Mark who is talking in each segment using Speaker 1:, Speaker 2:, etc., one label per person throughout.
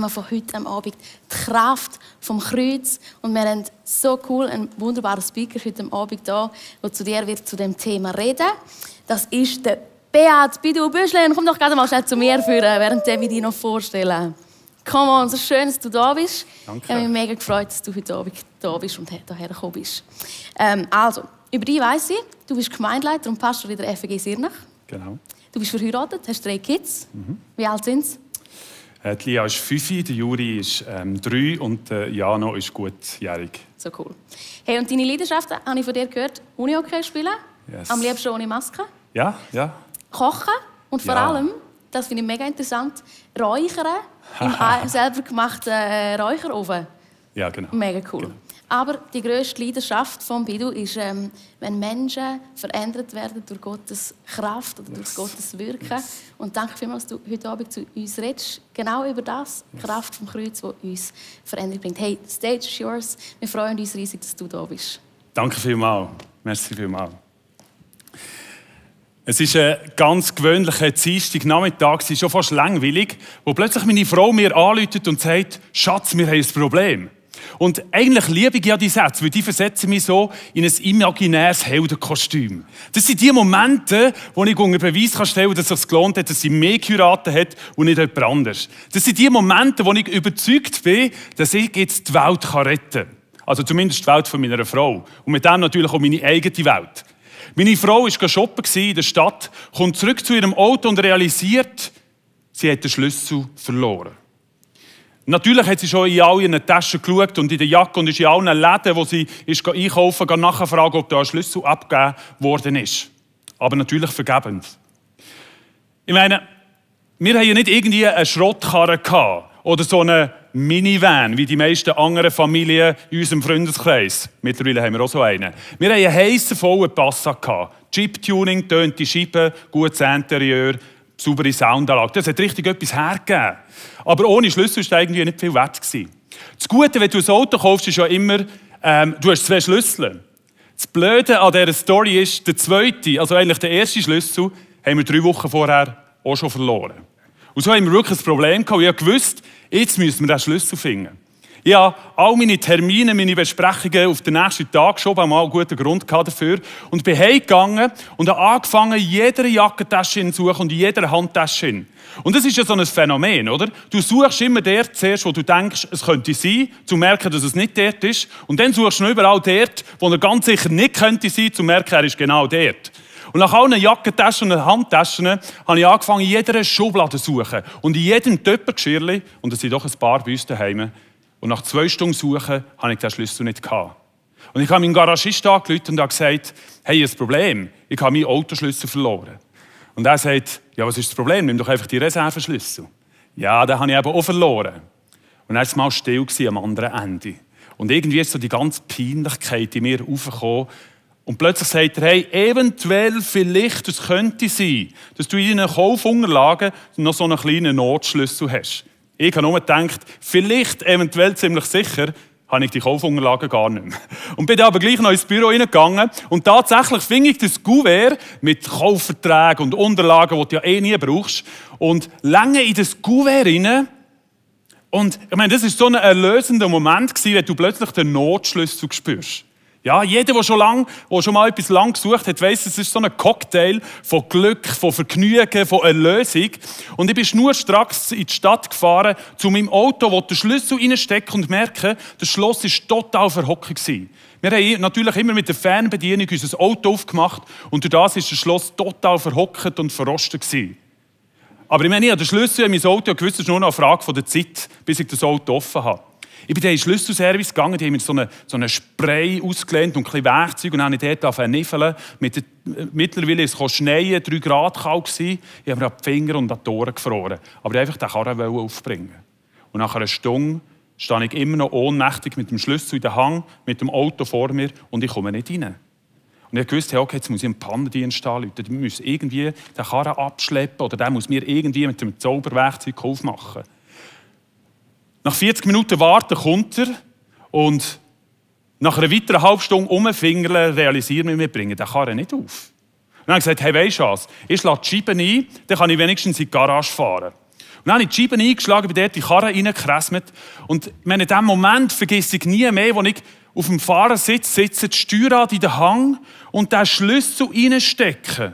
Speaker 1: Thema von heute am Abend, die Kraft vom Kreuz. Und wir haben so cool einen wunderbaren Speaker heute am Abend da, der zu dir wird zu dem Thema reden. Das ist der Beat Bidou-Büschlen. Komm doch gerade mal schnell zu mir führen, während wir dich noch vorstellen. Come on, so schön, dass du da bist.
Speaker 2: Danke.
Speaker 1: Ich habe mich mega gefreut, dass du heute Abend da bist und hierher gekommen bist. Also, über dich weiss ich, du bist Gemeindeleiter und Pastor in der FEG Sirnach.
Speaker 2: Genau.
Speaker 1: Du bist verheiratet, hast 3 Kids. Wie alt sind sie?
Speaker 2: Die Lia ist 5, der Juri ist 3 und der Jano ist gutjährig.
Speaker 1: So cool. Hey, und deine Leidenschaft, habe ich von dir gehört, Unihockey spielen,
Speaker 2: Yes.
Speaker 1: am liebsten ohne Maske,
Speaker 2: Ja.
Speaker 1: kochen und vor
Speaker 2: Ja.
Speaker 1: allem, das finde ich mega interessant, räuchern im selber gemachten Räucherofen.
Speaker 2: Ja, genau.
Speaker 1: Mega cool.
Speaker 2: Genau.
Speaker 1: Aber die grösste Leidenschaft von Bidou ist, wenn Menschen verändert werden durch Gottes Kraft oder durch Gottes Wirken. Und danke vielmals, dass du heute Abend zu uns redest. Genau über das, die Kraft vom Kreuz, die uns Veränderung bringt. Hey, the stage is yours. Wir freuen uns riesig, dass du da bist.
Speaker 2: Danke vielmals. Merci vielmals. Es ist ein ganz gewöhnlicher Dienstagnachmittag, es ist schon fast langweilig, wo plötzlich meine Frau mir anruft und sagt, Schatz, wir haben ein Problem. Und eigentlich liebe ich ja die Sätze, weil die versetzen mich so in ein imaginäres Heldenkostüm. Das sind die Momente, wo ich unter Beweis stellen kann, dass es sich gelohnt hat, dass sie mehr geheiratet hat und nicht jemand anderes. Das sind die Momente, wo ich überzeugt bin, dass ich jetzt die Welt retten kann. Also zumindest die Welt von meiner Frau. Und mit dem natürlich auch meine eigene Welt. Meine Frau war shoppen in der Stadt, kommt zurück zu ihrem Auto und realisiert, sie hat den Schlüssel verloren. Natürlich hat sie schon in all ihren Taschen geschaut und in der Jacke und ist in allen Läden, wo sie einkaufen ist, nachfragen, ob da ein Schlüssel abgegeben worden ist. Aber natürlich vergebens. Ich meine, wir hatten ja nicht irgendwie eine Schrottkarre gehabt oder so eine Minivan, wie die meisten anderen Familien in unserem Freundeskreis. Mittlerweile haben wir auch so einen. Wir hatten einen heissen, vollen Passat gehabt. Chip-Tuning, tönte Scheiben, gutes Interieur, saubere Soundanlage. Das hat richtig etwas hergegeben. Aber ohne Schlüssel war das irgendwie nicht viel wert gewesen. Das Gute, wenn du ein Auto kaufst, ist ja immer, du hast 2 Schlüssel. Das Blöde an dieser Story ist, der zweite, also eigentlich der erste Schlüssel, haben wir 3 Wochen vorher auch schon verloren. Und so haben wir wirklich ein Problem gehabt. Ich wusste, jetzt müssen wir den Schlüssel finden. Ich habe all meine Termine, meine Besprechungen auf den nächsten Tag geschoben, habe mal einen guten Grund dafür. Und bin heimgegangen und habe angefangen, in jeder Jackentasche zu suchen und in jeder Handtasche. Und das ist ja so ein Phänomen, oder? Du suchst immer dort zuerst, wo du denkst, es könnte sein, zu merken, dass es nicht dort ist. Und dann suchst du überall dort, wo er ganz sicher nicht könnte sein, zu merken, er ist genau dort. Und nach allen Jackentaschen und Handtaschen habe ich angefangen, in jeder Schublade zu suchen. Und in jedem Töppergeschirrchen, und es sind doch ein paar bei uns daheim. Und nach 2 Stunden Suchen hatte ich den Schlüssel nicht gehabt. Und ich habe meinen Garagisten angerufen und habe gesagt, hey, ein Problem, ich habe meinen Autoschlüssel verloren. Und er sagt, ja, was ist das Problem? Nimm doch einfach die Reserveschlüssel. Ja, den habe ich eben auch verloren. Und er war mal still am anderen Ende. Und irgendwie ist so die ganze Peinlichkeit in mir aufgekommen. Und plötzlich sagt er, hey, eventuell, vielleicht, es könnte sein, dass du in deinen Kaufunterlagen noch so einen kleinen Notschlüssel hast. Ich habe nur gedacht, vielleicht, eventuell, ziemlich sicher, habe ich die Kaufunterlagen gar nicht mehr. Und bin dann aber gleich noch ins Büro reingegangen und tatsächlich finde ich das Kuvert mit Kaufverträgen und Unterlagen, die du ja eh nie brauchst, und länge in das Kuvert rein. Und ich meine, das war so ein erlösender Moment, wenn du plötzlich den Notschlüssel spürst. Ja, jeder, der schon mal etwas lang gesucht hat, weiss, es ist so ein Cocktail von Glück, von Vergnügen, von Erlösung. Und ich bin schnurstracks in die Stadt gefahren, zu meinem Auto, wo den Schlüssel reinstecken und merke, das Schloss war total verhockt. Wir haben natürlich immer mit der Fernbedienung unser Auto aufgemacht und durch das war das Schloss total verhockt und verrostet. Aber ich meine, ich habe den Schlüssel in mein Auto gewusst, es ist nur noch eine Frage von der Zeit, bis ich das Auto offen habe. Ich bin dann in den Schlüsselservice gegangen, die haben mir so einen Spray ausgelehnt und ein bisschen Werkzeug und dann habe ich dort niffeln. Mittlerweile ist es schneien, 3 Grad kalt gewesen. Ich habe mir die Finger und die Ohren gefroren. Aber ich wollte einfach den Karren aufbringen. Und nach einer Stunde stehe ich immer noch ohnmächtig mit dem Schlüssel in der Hand, mit dem Auto vor mir und ich komme nicht rein. Und ich wusste, okay, jetzt muss ich einen Pannendienst anrufen. Die müssen irgendwie den Karren abschleppen oder der muss mir irgendwie mit dem Zauberwerkzeug aufmachen. Nach 40 Minuten warten kommt er und nach einer weiteren halben Stunde umfingerle realisieren wir bringen den Karren nicht auf. Und dann habe ich gesagt, hey, weisst du was, ich schlage die Scheiben ein, dann kann ich wenigstens in die Garage fahren. Und dann habe ich die Scheibe eingeschlagen, bin dort in die Karre reingekrasmet. Und in diesem Moment vergesse ich nie mehr, als ich auf dem Fahrersitz sitze, die Steuerrad in den Hang und den Schlüssel reinstecken.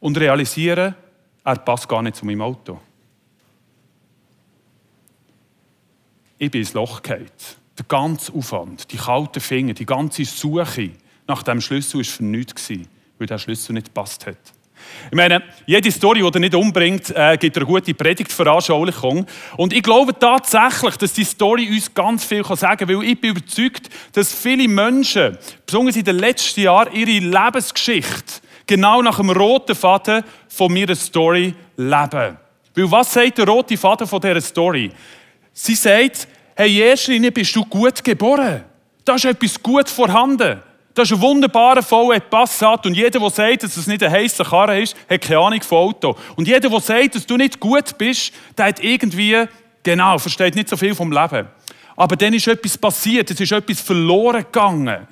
Speaker 2: Und realisiere, er passt gar nicht zu meinem Auto. Ich bin ins Loch gefallen. Der ganze Aufwand, die kalten Finger, die ganze Suche nach diesem Schlüssel war für nichts, weil der Schlüssel nicht gepasst hat. Ich meine, jede Story, die er nicht umbringt, gibt eine gute Predigtveranschaulichung. Und ich glaube tatsächlich, dass die Story uns ganz viel sagen kann, weil ich bin überzeugt, dass viele Menschen, besonders in den letzten Jahren, ihre Lebensgeschichte genau nach dem roten Faden von meiner Story leben. Weil was sagt der rote Faden von dieser Story? Sie sagt, hey, in erster Linie bist du gut geboren. Da ist etwas gut vorhanden. Das ist ein wunderbarer VW Passat. Und jeder, der sagt, dass es nicht ein heisser Karre ist, hat keine Ahnung von Auto. Und jeder, der sagt, dass du nicht gut bist, der hat irgendwie, genau, versteht nicht so viel vom Leben. Aber dann ist etwas passiert, es ist etwas verloren gegangen.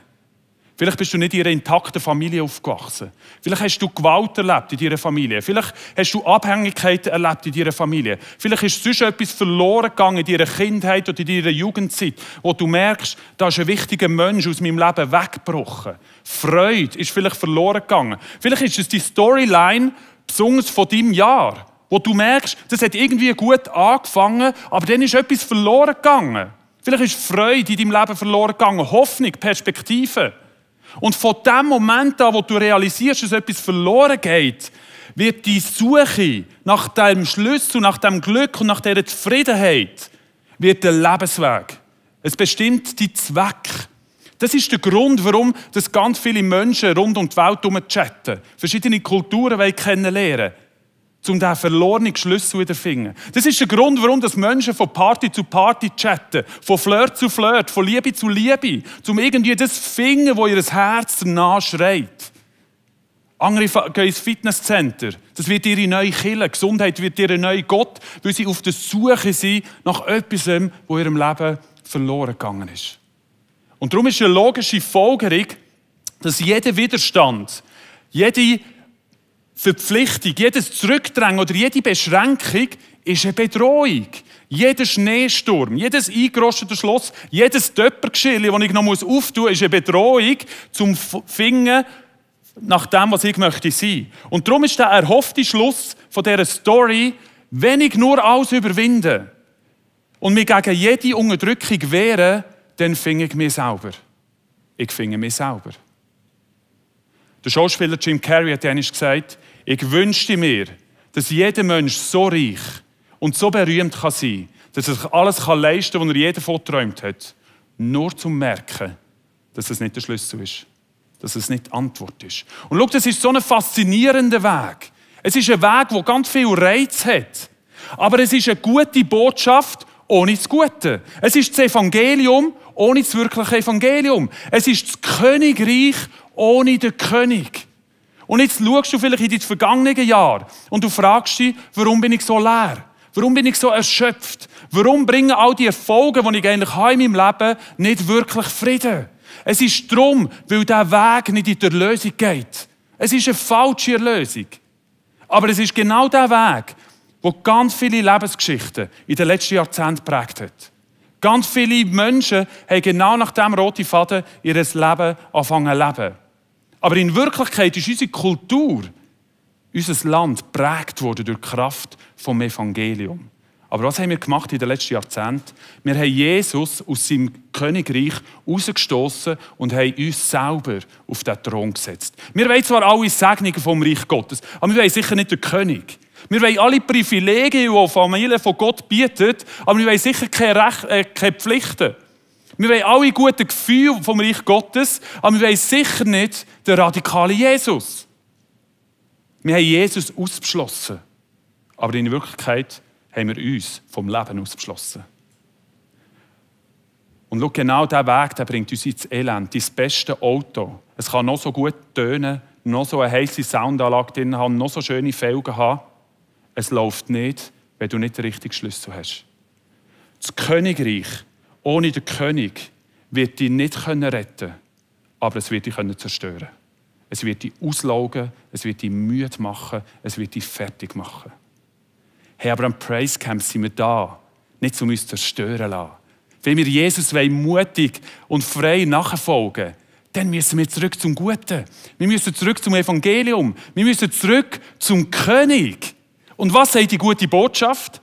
Speaker 2: Vielleicht bist du nicht in einer intakten Familie aufgewachsen. Vielleicht hast du Gewalt erlebt in deiner Familie. Vielleicht hast du Abhängigkeiten erlebt in deiner Familie. Vielleicht ist sonst etwas verloren gegangen in deiner Kindheit oder in deiner Jugendzeit, wo du merkst, da ist ein wichtiger Mensch aus meinem Leben weggebrochen. Freude ist vielleicht verloren gegangen. Vielleicht ist es die Storyline, besonders von deinem Jahr, wo du merkst, das hat irgendwie gut angefangen, aber dann ist etwas verloren gegangen. Vielleicht ist Freude in deinem Leben verloren gegangen, Hoffnung, Perspektive. Und von dem Moment an, wo du realisierst, dass etwas verloren geht, wird die Suche nach dem Schlüssel, nach dem Glück und nach dieser Zufriedenheit, wird der Lebensweg. Es bestimmt die Zweck. Das ist der Grund, warum das ganz viele Menschen rund um die Welt chatten, verschiedene Kulturen kennenlernen, um diesen verlorenen Schlüssel wieder zu finden. Das ist der Grund, warum das Menschen von Party zu Party chatten, von Flirt zu Flirt, von Liebe zu Liebe, um irgendwie das zu finden, wo ihr Herz danach schreit. Andere gehen ins Fitnesscenter. Das wird ihre neue Kirche. Gesundheit wird ihr neuer Gott, weil sie auf der Suche sind nach etwas, wo in ihrem Leben verloren gegangen ist. Und darum ist eine logische Folgerung, dass jeder Widerstand, jede Verpflichtung, jedes Zurückdrängen oder jede Beschränkung ist eine Bedrohung. Jeder Schneesturm, jedes eingerostete Schloss, jedes Töppergeschirr, das ich noch auftun muss, ist eine Bedrohung zum Finden nach dem, was ich möchte sein. Und darum ist der erhoffte Schluss von dieser Story, wenn ich nur alles überwinde und mich gegen jede Unterdrückung wehre, dann finde ich mich selber. Ich finde mich selber. Der Schauspieler Jim Carrey hat einmal gesagt, ich wünschte mir, dass jeder Mensch so reich und so berühmt kann sein, dass er sich alles leisten kann, was er je davon geträumt hat. Nur zum Merken, dass es nicht der Schlüssel ist. Dass es nicht die Antwort ist. Und schau, das ist so ein faszinierender Weg. Es ist ein Weg, der ganz viel Reiz hat. Aber es ist eine gute Botschaft ohne das Gute. Es ist das Evangelium ohne das wirkliche Evangelium. Es ist das Königreich ohne den König. Und jetzt schaust du vielleicht in die vergangenen Jahre und du fragst dich, warum bin ich so leer? Warum bin ich so erschöpft? Warum bringen all die Erfolge, die ich eigentlich habe in meinem Leben, nicht wirklich Frieden? Es ist darum, weil dieser Weg nicht in die Erlösung geht. Es ist eine falsche Erlösung. Aber es ist genau der Weg, der ganz viele Lebensgeschichten in den letzten Jahrzehnten geprägt hat. Ganz viele Menschen haben genau nach diesem roten Faden ihr Leben angefangen zu leben. Aber in Wirklichkeit ist unsere Kultur, unser Land geprägt worden durch die Kraft vom Evangelium. Aber was haben wir gemacht in den letzten Jahrzehnten? Wir haben Jesus aus seinem Königreich rausgestossen und haben uns selber auf den Thron gesetzt. Wir wollen zwar alle Segnungen vom Reich Gottes, aber wir wollen sicher nicht den König. Wir wollen alle Privilegien, die die Familie von Gott bietet, aber wir wollen sicher keine Pflichten. Wir wollen alle guten Gefühle vom Reich Gottes, aber wir wollen sicher nicht den radikalen Jesus. Wir haben Jesus ausgeschlossen, aber in Wirklichkeit haben wir uns vom Leben ausgeschlossen. Und schau, genau dieser Weg, der bringt uns ins Elend, ins beste Auto. Es kann noch so gut tönen, noch so eine heisse Soundanlage drin haben, noch so schöne Felgen haben. Es läuft nicht, wenn du nicht den richtigen Schlüssel hast. Das Königreich ohne den König wird dich nicht retten können, aber es wird dich zerstören. Es wird dich auslaugen, es wird dich müde machen, es wird dich fertig machen. Hey, aber am Praise Camp sind wir da, nicht um uns zerstören lassen. Wenn wir Jesus mutig und frei nachfolgen, dann müssen wir zurück zum Guten. Wir müssen zurück zum Evangelium. Wir müssen zurück zum König. Und was sagt die gute Botschaft?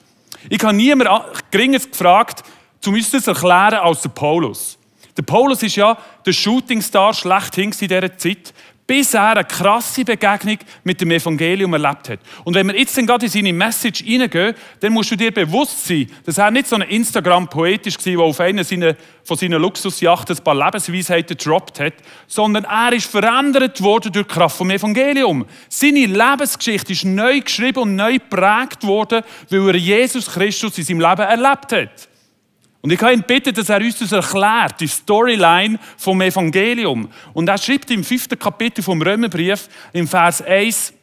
Speaker 2: Ich habe niemand Geringeres gefragt, um uns das zu erklären, als der Paulus. Der Paulus ist ja der Shootingstar schlechthin in dieser Zeit, bis er eine krasse Begegnung mit dem Evangelium erlebt hat. Und wenn wir jetzt dann gerade in seine Message reingehen, dann musst du dir bewusst sein, dass er nicht so ein Instagram-Poet war, der auf einer von seinen Luxusjachten ein paar Lebensweisheiten gedroppt hat, sondern er ist verändert worden durch die Kraft vom Evangelium. Seine Lebensgeschichte ist neu geschrieben und neu geprägt worden, weil er Jesus Christus in seinem Leben erlebt hat. Und ich kann ihn bitten, dass er uns das erklärt, die Storyline vom Evangelium. Und er schreibt im 5. Kapitel vom Römerbrief, im Vers 1,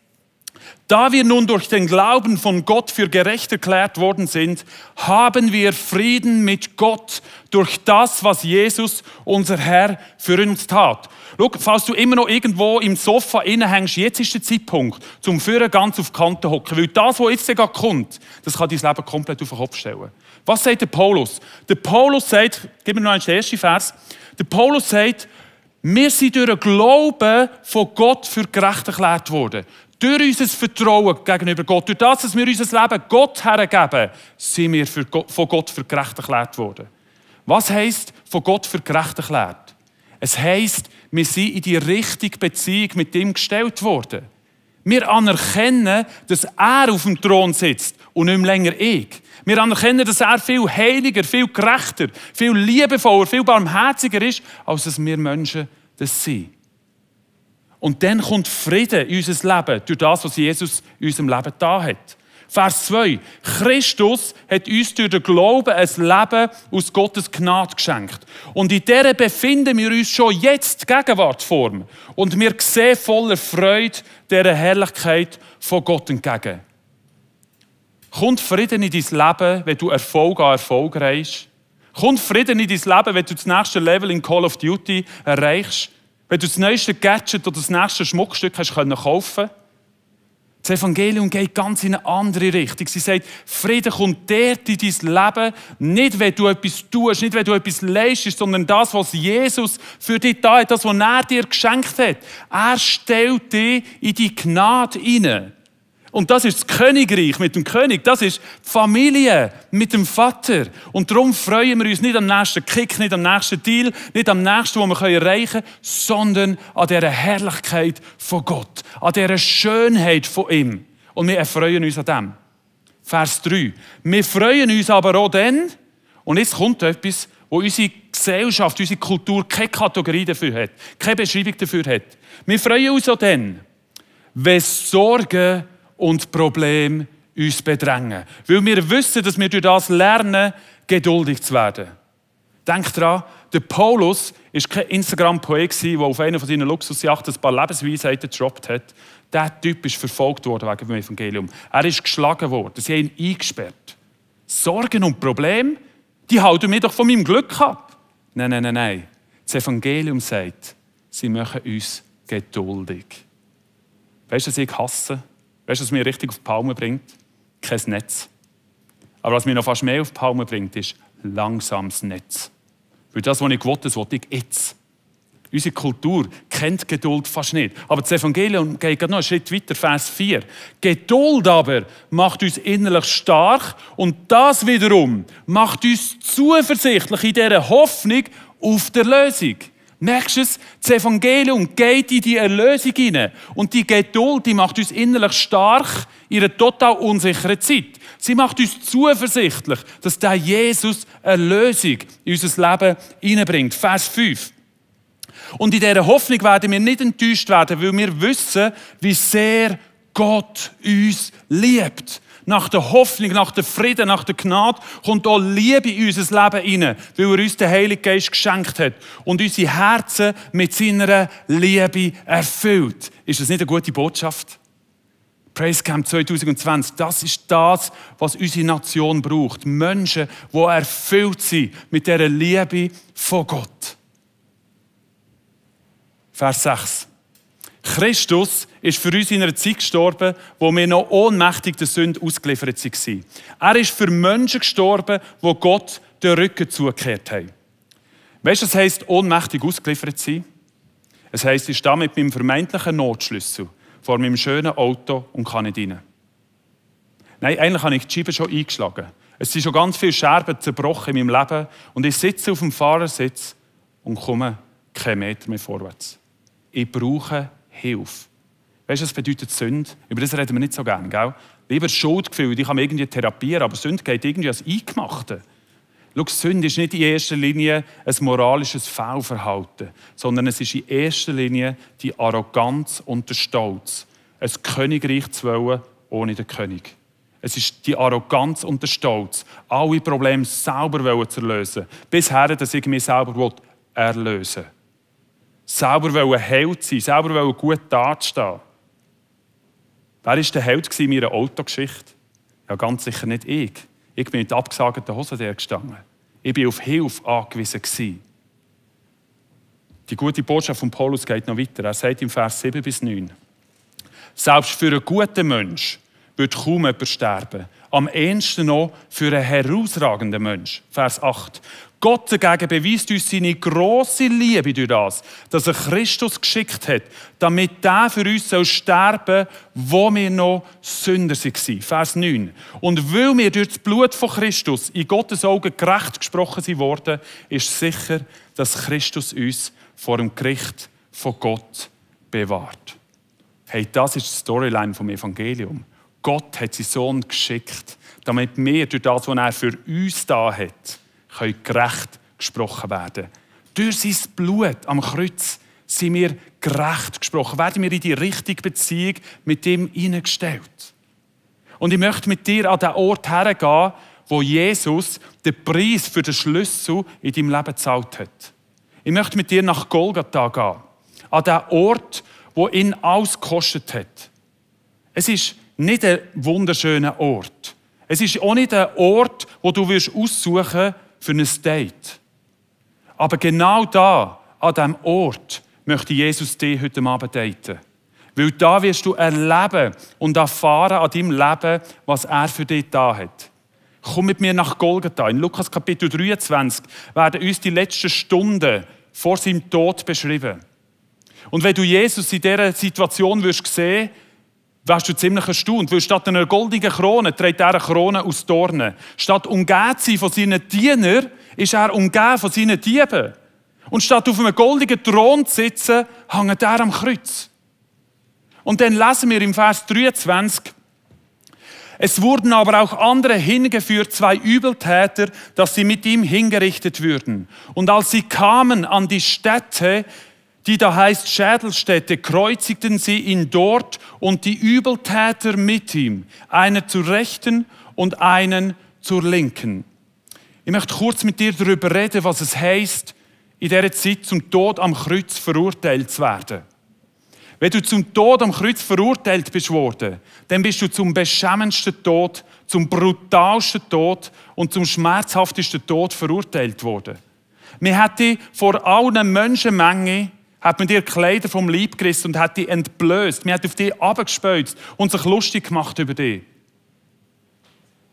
Speaker 2: da wir nun durch den Glauben von Gott für gerecht erklärt worden sind, haben wir Frieden mit Gott durch das, was Jesus, unser Herr, für uns tat. Schau, falls du immer noch irgendwo im Sofa hängst, jetzt ist der Zeitpunkt, zum Führen ganz auf die Kante hocken. Weil das, was jetzt gerade kommt, das kann dein Leben komplett auf den Kopf stellen. Was sagt der Paulus? Der Paulus sagt, gib mir noch einen ersten Vers, der Paulus sagt, wir sind durch den Glauben von Gott für gerecht erklärt worden. Durch unser Vertrauen gegenüber Gott, durch das, dass wir unser Leben Gott hergeben, sind wir von Gott für gerecht erklärt worden. Was heisst von Gott für gerecht erklärt? Es heisst, wir sind in die richtige Beziehung mit ihm gestellt worden. Wir anerkennen, dass er auf dem Thron sitzt und nicht mehr länger ich. Wir anerkennen, dass er viel heiliger, viel gerechter, viel liebevoller, viel barmherziger ist, als dass wir Menschen das sind. Und dann kommt Frieden in unser Leben durch das, was Jesus in unserem Leben da hat. Vers 2. Christus hat uns durch den Glauben ein Leben aus Gottes Gnade geschenkt. Und in dieser befinden wir uns schon jetzt Gegenwartsform. Und wir sehen voller Freude dieser Herrlichkeit von Gott entgegen. Kommt Frieden in dein Leben, wenn du Erfolg an Erfolg erreichst? Kommt Frieden in dein Leben, wenn du das nächste Level in Call of Duty erreichst? Wenn du das neueste Gadget oder das nächste Schmuckstück hast kaufen können? Das Evangelium geht ganz in eine andere Richtung. Sie sagt, Frieden kommt dort in dein Leben, nicht wenn du etwas tust, nicht wenn du etwas leistest, sondern das, was Jesus für dich da hat, das, was er dir geschenkt hat. Er stellt dich in die Gnade hinein. Und das ist das Königreich mit dem König. Das ist die Familie mit dem Vater. Und darum freuen wir uns nicht am nächsten Kick, nicht am nächsten Deal, nicht am nächsten, was wir erreichen können, sondern an dieser Herrlichkeit von Gott, an dieser Schönheit von ihm. Und wir erfreuen uns an dem. Vers 3. Wir freuen uns aber auch dann, und jetzt kommt etwas, wo unsere Gesellschaft, unsere Kultur keine Kategorie dafür hat, keine Beschreibung dafür hat. Wir freuen uns auch dann, wenn Sorgen und Probleme uns bedrängen. Weil wir wissen, dass wir durch das lernen, geduldig zu werden. Denkt daran, der Paulus war kein Instagram-Poet, der auf einer von seinen Luxusjachten ein paar Lebensweisheiten gedroppt hat. Der Typ ist verfolgt worden wegen dem Evangelium. Er ist geschlagen worden. Sie haben ihn eingesperrt. Sorgen und Probleme, die halten mich doch von meinem Glück ab. Nein. Das Evangelium sagt, sie machen uns geduldig. Weißt du, was ich hasse? Weißt du, was mich richtig auf die Palme bringt? Kein Netz. Aber was mich noch fast mehr auf die Palme bringt, ist langsames Netz. Weil das, was ich will, das will ich jetzt. Unsere Kultur kennt Geduld fast nicht. Aber das Evangelium geht noch einen Schritt weiter, Vers 4. Geduld aber macht uns innerlich stark und das wiederum macht uns zuversichtlich in dieser Hoffnung auf die Erlösung. Merkst du es? Das Evangelium geht in die Erlösung hinein. Und die Geduld, die macht uns innerlich stark in einer total unsicheren Zeit. Sie macht uns zuversichtlich, dass der Jesus Erlösung in unser Leben hineinbringt. Vers 5. Und in dieser Hoffnung werden wir nicht enttäuscht werden, weil wir wissen, wie sehr Gott uns liebt. Nach der Hoffnung, nach dem Frieden, nach der Gnade kommt auch Liebe in unser Leben hinein, weil er uns den Heiligen Geist geschenkt hat und unsere Herzen mit seiner Liebe erfüllt. Ist das nicht eine gute Botschaft? Praise Camp 2020, das ist das, was unsere Nation braucht. Menschen, die erfüllt sind mit dieser Liebe von Gott. Vers 6. Christus ist für uns in einer Zeit gestorben, wo wir noch ohnmächtig der Sünde ausgeliefert waren. Er ist für Menschen gestorben, die Gott den Rücken zugekehrt haben. Weißt du, was heisst ohnmächtig ausgeliefert sein? Es heisst, ich stehe mit meinem vermeintlichen Notschlüssel vor meinem schönen Auto und kann nicht rein. Nein, eigentlich habe ich die Scheibe schon eingeschlagen. Es sind schon ganz viele Scherben zerbrochen in meinem Leben und ich sitze auf dem Fahrersitz und komme keinen Meter mehr vorwärts. Ich brauche Hilfe. Weißt du, was bedeutet Sünde? Über das reden wir nicht so gerne, gell? Lieber Schuldgefühl, die kann man irgendwie therapieren, aber Sünde geht irgendwie als Eingemachte. Schau, Sünde ist nicht in erster Linie ein moralisches Fehlverhalten, sondern es ist in erster Linie die Arroganz und der Stolz. Ein Königreich zu wollen, ohne den König. Es ist die Arroganz und der Stolz, alle Probleme selber zu lösen, bisher, dass ich mich selber erlösen will. Selber Held sein, selber gut dastehen. Wer war der Held in meiner Autogeschichte? Ja, ganz sicher nicht ich. Ich bin mit abgesagten Hosen der gestanden. Ich war auf Hilfe angewiesen. Die gute Botschaft von Paulus geht noch weiter. Er sagt im Vers 7 bis 9. Selbst für einen guten Menschen wird kaum jemand sterben. Am ehesten noch für einen herausragenden Menschen. Vers 8. Gott dagegen beweist uns seine grosse Liebe durch das, dass er Christus geschickt hat, damit der für uns sterben soll, wo wir noch Sünder waren. Vers 9. Und weil wir durch das Blut von Christus in Gottes Augen gerecht gesprochen worden, ist sicher, dass Christus uns vor dem Gericht von Gott bewahrt. Hey, das ist die Storyline vom Evangelium. Gott hat seinen Sohn geschickt, damit wir durch das, was er für uns da hat, gerecht gesprochen werden. Durch sein Blut am Kreuz sind wir gerecht gesprochen, werden wir in die richtige Beziehung mit ihm hineingestellt. Und ich möchte mit dir an den Ort hergehen, wo Jesus den Preis für den Schlüssel in deinem Leben gezahlt hat. Ich möchte mit dir nach Golgatha gehen, an den Ort, wo ihn alles gekostet hat. Es ist nicht ein wunderschöner Ort. Es ist auch nicht ein Ort, wo du aussuchen willst für ein Date. Aber genau da, an diesem Ort, möchte Jesus dich heute Abend daten. Weil da wirst du erleben und erfahren an deinem Leben, was er für dich da hat. Komm mit mir nach Golgatha. In Lukas Kapitel 23 werden uns die letzten Stunden vor seinem Tod beschrieben. Und wenn du Jesus in dieser Situation sehen würdest, wärst du ziemlich erstaunt, weil statt einer goldenen Krone trägt er eine Krone aus Dornen. Statt umgeben zu sein von seinen Dienern, ist er umgeben von seinen Dieben. Und statt auf einem goldenen Thron zu sitzen, hängt er am Kreuz. Und dann lesen wir im Vers 23, es wurden aber auch andere hingeführt, 2 Übeltäter, dass sie mit ihm hingerichtet würden. Und als sie kamen an die Stätte, die da heißt Schädelstätte, kreuzigten sie ihn dort und die Übeltäter mit ihm, einer zur Rechten und einen zur Linken. Ich möchte kurz mit dir darüber reden, was es heisst, in dieser Zeit zum Tod am Kreuz verurteilt zu werden. Wenn du zum Tod am Kreuz verurteilt bist worden, dann bist du zum beschämendsten Tod, zum brutalsten Tod und zum schmerzhaftesten Tod verurteilt worden. Man hat dich vor allen Menschenmengen hat man dir Kleider vom Leib gerissen und hat dich entblößt. Man hat auf dich abgespeuzt und sich lustig gemacht über dich.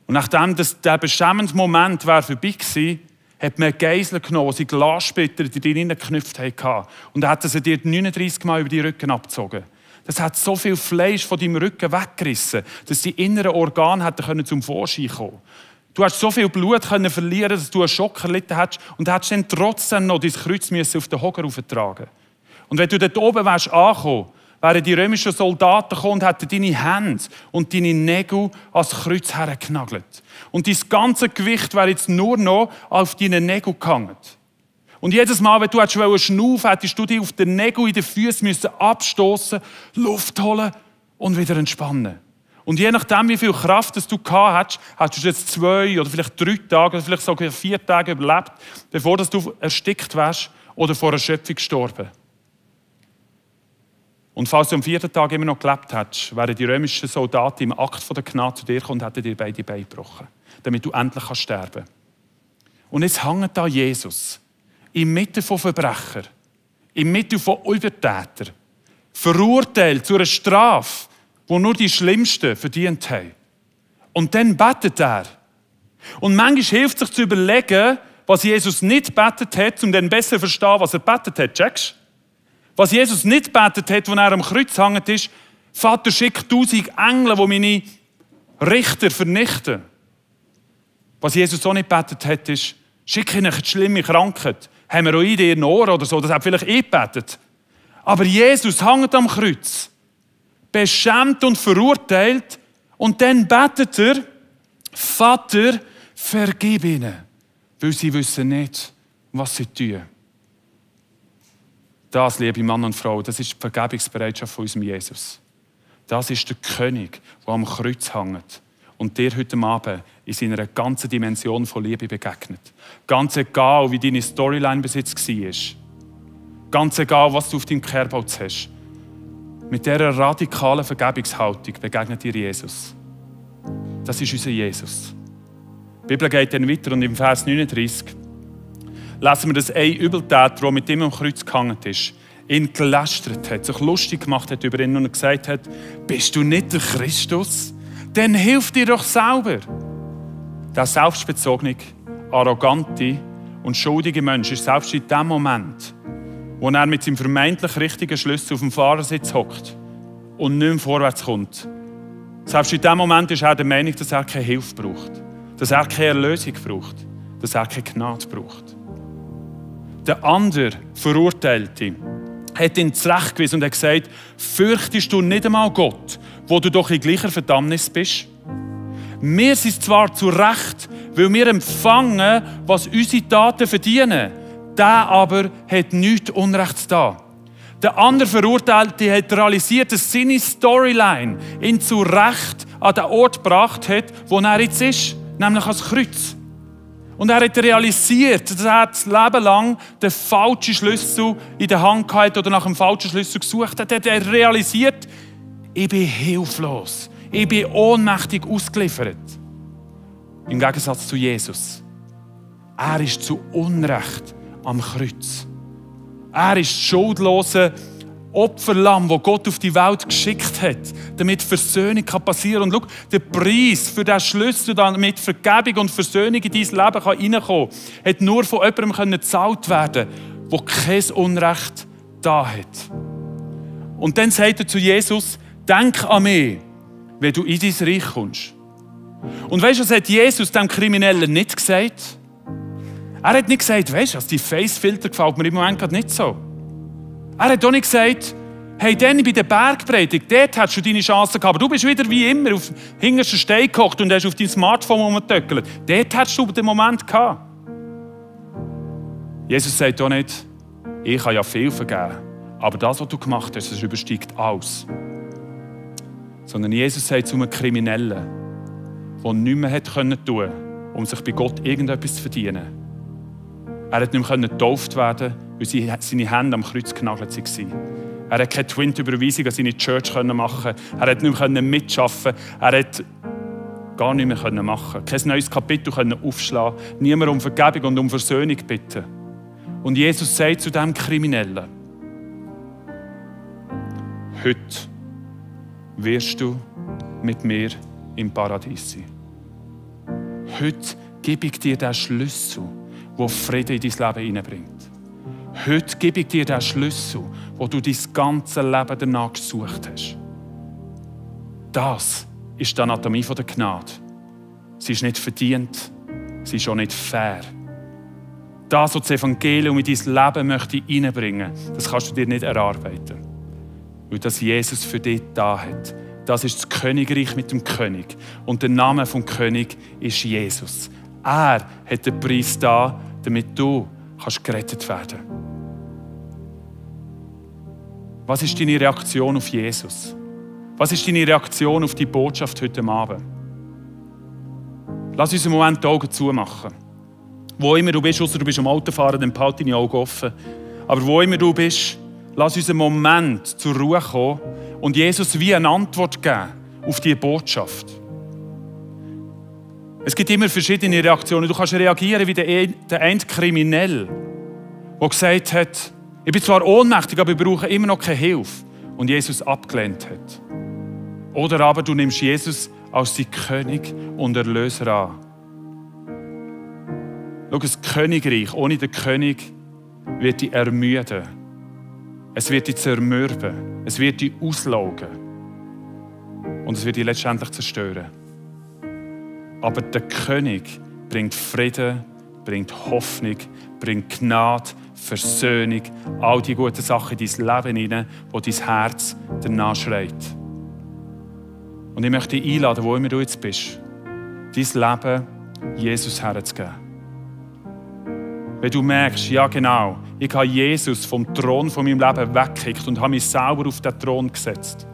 Speaker 2: Und nachdem der beschämende Moment vorbei war, hat man Geisel genommen, die sie Glassplitter in dich hineingeknüpft hatten. Und dann hat sie dir 39 Mal über die Rücken abgezogen. Das hat so viel Fleisch von deinem Rücken weggerissen, dass die inneren Organe zum Vorschein kommen konnten. Du hast so viel Blut verlieren, dass du einen Schock erlitten hast und hast dann trotzdem noch dein Kreuz auf den Hocker auftragen. Und wenn du dort oben wärst angekommen, wären die römischen Soldaten gekommen und hätten deine Hände und deine Nägel ans Kreuz hergenagelt. Und dein ganze Gewicht wäre jetzt nur noch auf deine Nägel gehangen. Und jedes Mal, wenn du schnaufen hättest du dich auf den Nägel in den Füßen abstoßen, Luft holen und wieder entspannen. Und je nachdem, wie viel Kraft du gehabt hast, hast du jetzt 2 oder vielleicht 3 Tage oder vielleicht sogar 4 Tage überlebt, bevor du erstickt wärst oder vor Erschöpfung gestorben. Und falls du am 4. Tag immer noch gelebt hättest, wären die römischen Soldaten im Akt von der Gnade zu dir gekommen und hätten dir beide Beine gebrochen, damit du endlich sterben kannst. Und jetzt hängt da Jesus, inmitten von Verbrechern, inmitten von Übeltätern, verurteilt zu einer Strafe, die nur die Schlimmsten verdient haben. Und dann betet er. Und manchmal hilft es sich zu überlegen, was Jesus nicht gebetet hat, um dann besser zu verstehen, was er gebetet hat. Checkst du? Was Jesus nicht gebetet hat, als er am Kreuz hängt, ist, Vater, schick 1000 Engel, die meine Richter vernichten. Was Jesus auch nicht gebetet hat, ist, schick ihnen eine schlimme Krankheit. Hämorrhoiden in ihren Ohren oder so, das hat vielleicht gebetet. Aber Jesus hängt am Kreuz, beschämt und verurteilt, und dann betet er, Vater, vergib ihnen, weil sie wissen nicht, was sie tun. Das, liebe Mann und Frau, das ist die Vergebungsbereitschaft von unserem Jesus. Das ist der König, der am Kreuz hängt und dir heute Abend in seiner ganzen Dimension von Liebe begegnet. Ganz egal, wie deine Storyline bis jetzt war. Ganz egal, was du auf deinem Kerbholz hast. Mit dieser radikalen Vergebungshaltung begegnet dir Jesus. Das ist unser Jesus. Die Bibel geht dann weiter und im Vers 39 lesen wir, dass ein Übeltäter, der mit ihm am Kreuz gehangen ist, ihn gelästert hat, sich lustig gemacht hat über ihn und gesagt hat, bist du nicht der Christus? Dann hilf dir doch selber. Der selbstbezogene, arrogante und schuldige Mensch ist selbst in dem Moment, wo er mit seinem vermeintlich richtigen Schlüssel auf dem Fahrersitz hockt und nicht mehr vorwärts kommt. Selbst in dem Moment ist er der Meinung, dass er keine Hilfe braucht, dass er keine Erlösung braucht, dass er keine Gnade braucht. Der andere Verurteilte hat ihn zurechtgewiesen und hat gesagt, fürchtest du nicht einmal Gott, wo du doch in gleicher Verdammnis bist? Wir sind zwar zu Recht, weil wir empfangen, was unsere Taten verdienen. Der aber hat nichts Unrechts da. Der andere Verurteilte hat realisiert, dass seine Storyline ihn zu Recht an den Ort gebracht hat, wo er jetzt ist, nämlich ans Kreuz. Und er hat realisiert, dass er das Leben lang den falschen Schlüssel in der Hand hatte oder nach dem falschen Schlüssel gesucht hat. Er hat realisiert, ich bin hilflos. Ich bin ohnmächtig ausgeliefert. Im Gegensatz zu Jesus. Er ist zu Unrecht am Kreuz. Er ist das schuldlose Opferlamm, das Gott auf die Welt geschickt hat, damit Versöhnung passieren kann. Und schau, der Preis für diesen Schlüssel, damit Vergebung und Versöhnung in dein Leben reinkommen kann, hat nur von jemandem gezahlt werden, der kein Unrecht da hat. Und dann sagt er zu Jesus, denk an mich, wenn du in dein Reich kommst. Und weißt du, was hat Jesus dem Kriminellen nicht gesagt? Er hat nicht gesagt, weißt du, die Facefilter gefällt mir im Moment gerade nicht so. Er hat auch nicht gesagt, hey, dann bei der Bergpredigt, dort hast du deine Chance gehabt, aber du bist wieder wie immer auf den hintersten Stein gehockt und hast auf dein Smartphone rumgetöckelt. Dort hast du den Moment gehabt. Jesus sagt auch nicht, ich kann ja viel vergeben, aber das, was du gemacht hast, das übersteigt alles. Sondern Jesus sagt zu einem Kriminellen, der nichts mehr tun konnte, um sich bei Gott irgendetwas zu verdienen. Er konnte nicht mehr getauft werden, weil seine Hände am Kreuz genagelt waren. Er konnte keine Twint-Überweisung an seine Church machen. Er konnte nicht mehr mitarbeiten. Er konnte gar nichts mehr machen. Kein neues Kapitel aufschlagen. Niemand um Vergebung und um Versöhnung bitten. Und Jesus sagt zu diesem Kriminellen, heute wirst du mit mir im Paradies sein. Heute gebe ich dir den Schlüssel, der Frieden in dein Leben hineinbringt. Heute gebe ich dir den Schlüssel, wo du dein ganzes Leben danach gesucht hast. Das ist die Anatomie der Gnade. Sie ist nicht verdient, sie ist auch nicht fair. Das, was das Evangelium in dein Leben möchte hineinbringen möchte, das kannst du dir nicht erarbeiten. Weil das Jesus für dich da hat. Das ist das Königreich mit dem König. Und der Name vom König ist Jesus. Er hat den Preis da, damit du gerettet werden kannst. Was ist deine Reaktion auf Jesus? Was ist deine Reaktion auf die Botschaft heute Abend? Lass uns einen Moment die Augen zumachen. Wo immer du bist, ausser du bist am Autofahren, dann behalte deine Augen offen. Aber wo immer du bist, lass uns einen Moment zur Ruhe kommen und Jesus wie eine Antwort geben auf diese Botschaft. Es gibt immer verschiedene Reaktionen. Du kannst reagieren wie der eine Kriminelle, der gesagt hat, ich bin zwar ohnmächtig, aber ich brauche immer noch keine Hilfe. und Jesus abgelehnt hat. Oder aber du nimmst Jesus als dein König und Erlöser an. Schau, das Königreich ohne den König wird dich ermüden. Es wird dich zermürben. Es wird dich auslaugen. Und es wird dich letztendlich zerstören. Aber der König bringt Frieden, bringt Hoffnung, bringt Gnade, Versöhnung, all die guten Sachen in dein Leben hinein, wo dein Herz danach schreit. Und ich möchte dich einladen, wo immer du jetzt bist, dein Leben Jesus herzugeben. Wenn du merkst, ja genau, ich habe Jesus vom Thron von meinem Leben weggekickt und habe mich selber auf den Thron gesetzt.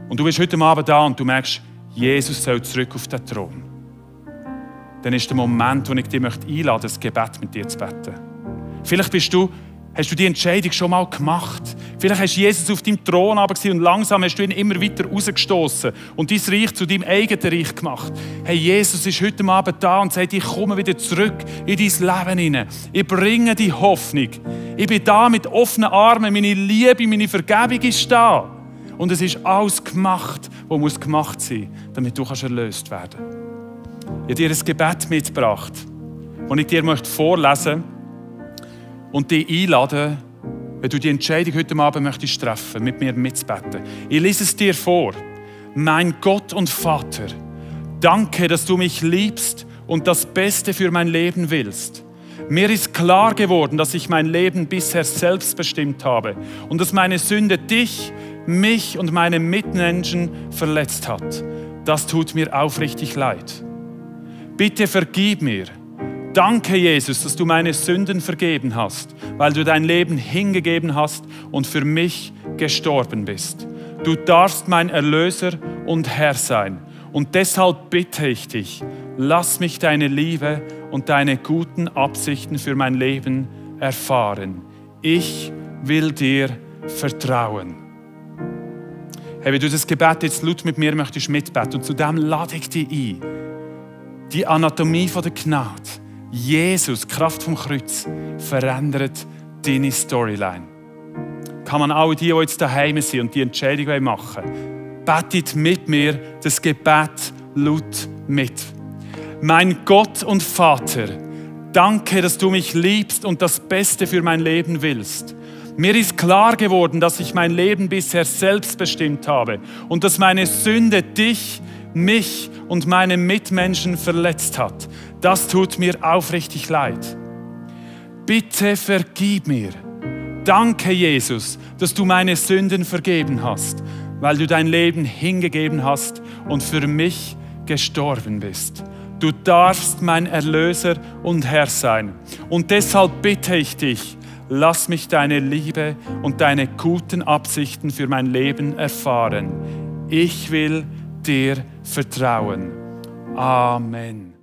Speaker 2: Und du bist heute Abend da und du merkst, Jesus soll zurück auf den Thron. Dann ist der Moment, wo ich dich einladen möchte, das Gebet mit dir zu beten. Vielleicht hast du die Entscheidung schon mal gemacht. Vielleicht hast du Jesus auf deinem Thron runtergesehen und langsam hast du ihn immer weiter rausgestoßen und dein Reich zu deinem eigenen Reich gemacht. Hey, Jesus ist heute Abend da und sagt, ich komme wieder zurück in dein Leben hinein. Ich bringe die Hoffnung. Ich bin da mit offenen Armen. Meine Liebe, meine Vergebung ist da. Und es ist alles gemacht, was muss gemacht sein, damit du erlöst werden kannst. Ich habe dir ein Gebet mitgebracht, das ich dir vorlesen möchte und dich einladen, wenn du die Entscheidung heute Abend möchtest treffen, mit mir mitzubeten. Ich lese es dir vor. Mein Gott und Vater, danke, dass du mich liebst und das Beste für mein Leben willst. Mir ist klar geworden, dass ich mein Leben bisher selbst bestimmt habe und dass meine Sünde dich, mich und meine Mitmenschen verletzt hat. Das tut mir aufrichtig leid. Bitte vergib mir. Danke, Jesus, dass du meine Sünden vergeben hast, weil du dein Leben hingegeben hast und für mich gestorben bist. Du darfst mein Erlöser und Herr sein. Und deshalb bitte ich dich, lass mich deine Liebe und deine guten Absichten für mein Leben erfahren. Ich will dir vertrauen. Hey, wenn du das Gebet jetzt laut mit mir möchtest mitbeten, und zu dem lade ich dich ein. Die Anatomie von der Gnade. Jesus, Kraft vom Kreuz, verändert deine Storyline. Kann man alle die jetzt daheim sind und die Entscheidung machen wollen, betet mit mir das Gebet laut mit. Mein Gott und Vater, danke, dass du mich liebst und das Beste für mein Leben willst. Mir ist klar geworden, dass ich mein Leben bisher selbst bestimmt habe und dass meine Sünde dich, mich und meine Mitmenschen verletzt hat. Das tut mir aufrichtig leid. Bitte vergib mir. Danke, Jesus, dass du meine Sünden vergeben hast, weil du dein Leben hingegeben hast und für mich gestorben bist. Du darfst mein Erlöser und Herr sein. Und deshalb bitte ich dich, lass mich deine Liebe und deine guten Absichten für mein Leben erfahren. Ich will dir vertrauen. Amen.